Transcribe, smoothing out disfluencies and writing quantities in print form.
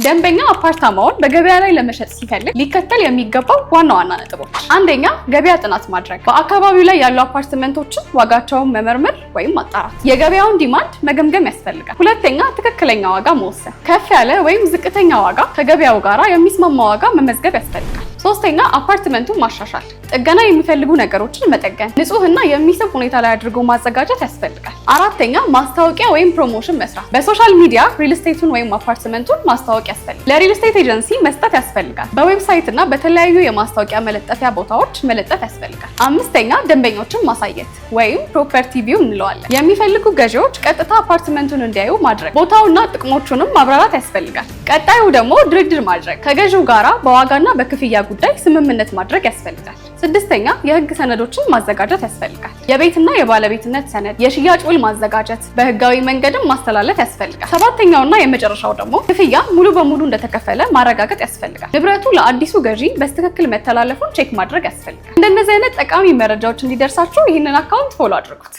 ደንበኛ አፓርታማውን በገበያ ላይ ለመሸጥ ሲፈልግ ሊከተል የሚገባው ዋና ዋና ነጥቦች፣ አንደኛ፣ ገበያ ጥናት ማድረግ፣ በአካባቢው ላይ ያሉ አፓርትመንቶችን ዋጋቸውን መመርመር ወይም ማጣራት፣ የገበያውን demand መገምገም ያስፈልጋል። ሁለተኛ፣ ትክክለኛ ዋጋ መወሰን፣ ከፍ ያለ ወይም ዝቅተኛ ዋጋ ከገበያው ጋራ የሚስማማ ዋጋ መመዝገብ ያስፈልጋል። ሶስተኛ፣ አፓርትመንቱን ማሻሻል፣ ጥገና የሚፈልጉ ነገሮችን መጠገን፣ ንጹህና የሚስብ ሁኔታ ላይ አድርጎ ማዘጋጀት ያስፈልጋል። አራተኛ፣ ማስታወቂያ ወይም promotion መስራት፣ በ social media real estate ኡን ወይም አፓርትመንቱን ማስተዋወቅ ያስፈልጋል። ለ real estate agency መስጠት ያስፈልጋል። በ website እና በተለያዩ የማስታወቂያ መለጠፊያ ቦታዎች መለጠፍ ያስፈልጋል። አምስተኛ፣ ደንበኞችን ማሳየት ወይም property view እንለዋለን። የሚፈልጉ ገዢዎች ቀጥታ አፓርትመንቱን እንዲያዩ ማድረግ፣ ቦታውና ጥቅሞቹንም ማብራራት ያስፈልጋል። ቀጣዩ ደግሞ ድርድር ማድረግ፣ ከገዢው ጋራ በዋጋና በክፍያ ጉዳይ ስምምነት ማድረግ ያስፈልጋል። ስድስተኛ፣ የህግ ሰነዶችን ማዘጋጀት ያስፈልጋል። የቤትና የባለቤትነት ሰነድ፣ የሽያጭ ውል ማዘጋጀት፣ በህጋዊ መንገድም ማስተላለፍ ያስፈልጋል። ሰባተኛውና የመጨረሻው ደግሞ ክፍያ ሙሉ በሙሉ እንደተከፈለ ማረጋገጥ ያስፈልጋል። ንብረቱ ለአዲሱ ገዢ በትክክል መተላለፉን check ማድረግ ያስፈልጋል። እንደነዚህ አይነት ጠቃሚ መረጃዎች እንዲደርሳችሁ ይህንን account follow አድርጉት።